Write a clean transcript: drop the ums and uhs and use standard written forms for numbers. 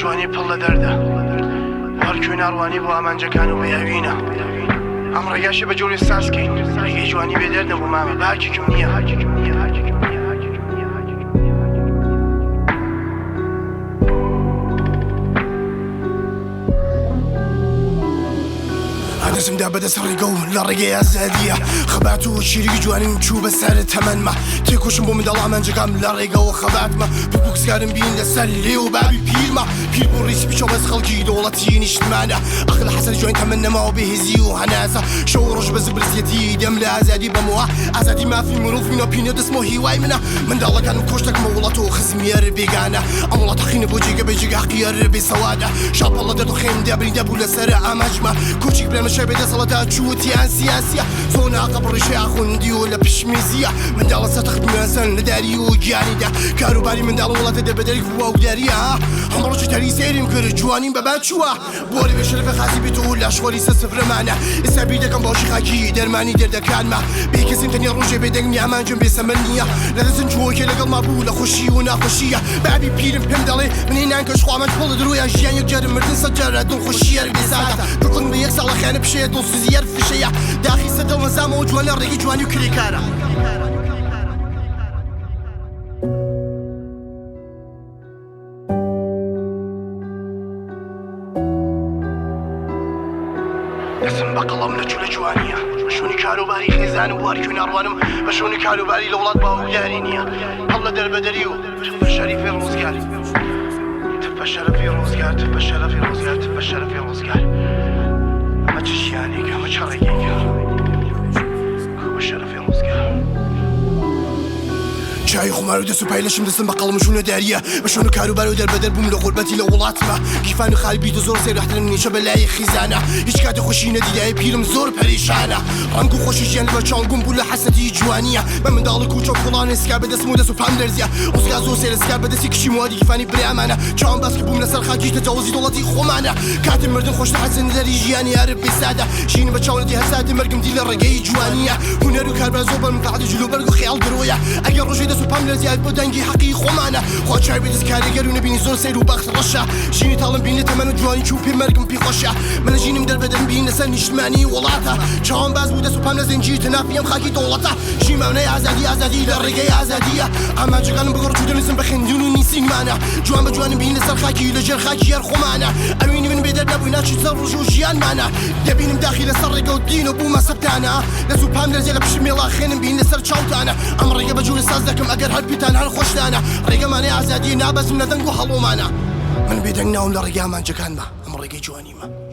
جوانی پڵ لە دەردە هەر کوێ ناڕوانی بۆ ئامانجەکان و بێ ئەوینە ئەم ڕێگاشی بە جۆری سازکەین ڕێگەی جوانی بێ دەردە بۆ مامە باکێکم نییە هاکێکم نییە هاکێکم نییە هاکێکم نییە هاکێکم نییە دەستم دا بەدەست ڕێگە و لە ڕێگەی ئازادیە خەبات و شیری جوانیم چوو بەسەر تەمەنمە تێکۆشم بۆ منداڵ ئامانجەکان لە ڕێگەوە خەباتمە پوکسکارم بین لەسەر لێ و بابی پیرمە پیر بوو ڕیسی پیشەوە بەس خەڵکی دەوڵەتی نیشتمانە ئەقل حەسەن جوین تەمەن نەماوە بێهێزی و هەناسە شەو ڕۆژ بە زبرسیەتی دەم لە ئازادی بەمەوە ئازادی مافی مرۆڤ منە پینە دەستمەوە هیوای منە منداڵەکانم کۆش دەکەمە وڵات و خزمیەر بێگانە ئەم وڵاتە خینە بۆ جێگە بە جێگە حەقیەر بێ سەوادە شاپەڵە دەرد و خێم دابرین دەبوو لەسەر ئامانجمە کۆچی برامە شای بێ دەسەڵاتە چووتیان سیاسیە زۆر ناقە بڕیشەی ئاخوندی و لە پشمیزیە منداڵە سەتەخت میوانسەن لە داری و گیانیدا کاروباری منداڵ وڵاتە دەربەدەری باوکداریە هەموو ڕۆژی تەری سەیرم کرد جوانیم بەبا چووە بۆری بێ شەرەفە خاسی بێت و لاشخۆری سەر سفرەمانە ئێستا بیر دەکەم باوشی خاکی دەرمانی دەردەکانمە بێ کەسیم تەنیا ڕۆژێ بێدەنگ نیە ئامانجم بێ سەمەر نییە لە دەستم چووەکێ لەگەڵما بوو لە خۆشی و ناخۆشیە بابی پیرم پێم دەڵێ منی نانکەش خوامان پۆڵ درۆیە ژیان یەک جارە مردن سەد جارە دڵخۆشی هەر بێ ساتە دڵتەنگ بە یەک ساڵە خیانەت پیشەیە دڵسوزی هەر فشەیە داخی سەر دڵ نەزامەوە جوانە ڕێگەی جوانی و کرێکارە. دەستم بە قەڵەم نەچوو لە جوانیە بە شوێنی کاروباری خێزانم بوار کوێ ناڕوانم بە شوێنی کاروباری لە وڵات باوکداری نییە هەڵ لە دەربەدەری و تف بە شەریفی ڕۆزگار تف بە شەرەفی ڕۆزگار تف بە شەرەفی ڕۆزگار تف بە شەرەفی ڕۆزگار ئەمە چ ژیانێکە ئەمە چ ڕێگەیەکە کو بە شەرەفی ڕۆزگار. چای خومار و دەست و پای لەشم دەستم بە قەڵەم چوونە داریە بە شوێن و کاروبار و دەربەدەر بووم لە غوربەتی لە وڵاتمە گیرفان و خالی بیت و زۆر سەیر ڕەحترم نیشە بە لای خیزانە هیچ کاتێ خۆشی نەدیدایە پیرم زۆر پەریشانە ڕەنگ و خۆشی ژیان لەبەر چاوم گوم بوو لە حەسرەتی جوانیە بە منداڵی کوچە و کۆڵانێ سکا بە دەستم و دەست و پام لەرزیە ڕزگار زۆر سەیرە سکا بە دەستی کچی موادی گیرفانی برامانە چاوم باز کرد بووم لەسەر خاکی تەجاوزی دەوڵەتی خۆمانە کاتی مردن خۆشتر حەسەن دەری ژیانی هەر بێ سادە ژینم بە چاو نەدی هەر ساتێ مەرگم دی لە ڕێگەی جوانیە هونەر و کاربار زۆر بە مەنفەعەتی جل و بەرگ و خەیاڵ درۆیە ئەگەر ڕۆژێ دەست و پام لەرزیایەت بۆ دەنگی حەقی خۆمانە خوا چاوی دەست کاریگەر و نەبینی زۆر سەیر و بەخت ڕەشە ژینی تاڵم بین لە تەمەن و جوانی چوو پێ مەرگم پێ خۆشە من لە ژینم دەربەدەرم بین لەسەر نیشتمانی وڵاتە چاوم باز بوو دەست و پام لە زنجیر تەنافی ئەم خاکی دەوڵەتە ژیمانەی ئازادی ئازادی لە ڕێگەی ئازادیە ئامانجەکانم بگۆڕ چوو دەنووسم بە خوێندن و نووسینمانە جوان بە جوانم بین لەسەر خاکی لە ژێر خاکی هەر خۆمانە ئەوینی من بێدەر نەبووی ناچی سەر ڕۆژ و ژیانمانە دەبینم داخی لەسەر ڕێگە و دین و بوومە سەبتانە دەست و پام لەرزێ لە پشت مێڵا خوێنم بین لەسەر چاوتانە ئەم ڕێگە بە جوری ساز دەکەم ئەگەر هەر پیتان هەر خۆشتانە ڕێگەمانەی ئازادی نابەزم لە دەنگ و هەڵۆمانە من بێدەنگ ناوم لە ڕێگەی ئامانجەکانمە ئەم ڕێگەی جوانیمە.